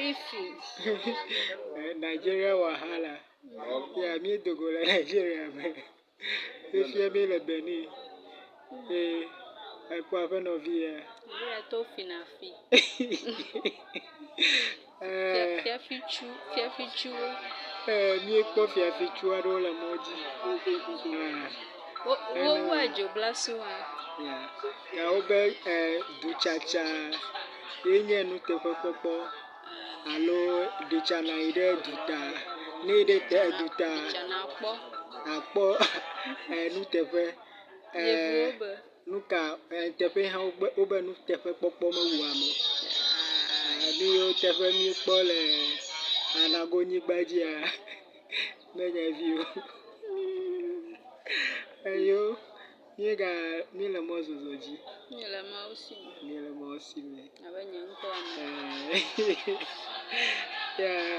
Very full. Nigeria wahala. Ya míedo go le Nigeria me. Fifia míele Benin. Eye ekpɔ aƒenɔvi ya. Nigeria tɔwo fina fi. Eh, Fiafitsu, fiafitsuwo. eh, míekpɔ fiafitsu aɖewo le mɔ dzi. Ah, Wo wowɔa dzoblasua. ya. Ya wobe eh, dutsatsa ye nye nuteƒekpɔkpɔ alo ɖitsana yi ɖe duta. Ne yi ɖe te duta Tsana kpɔ. akpɔ eh, nuteƒe. Eh, Yevuwo be. nuka eh, teƒe hã wobe wobe nuteƒekpɔkpɔ mewua ame o. Ah, nu yiwo teƒe míekpɔ le anagonyigba dzia menye vi o. Eyo míega míele mɔzɔzɔ dzi. Míele Mawu si me. Míele mɔ si me. Abe nye ŋutɔ ene. Eh, ya.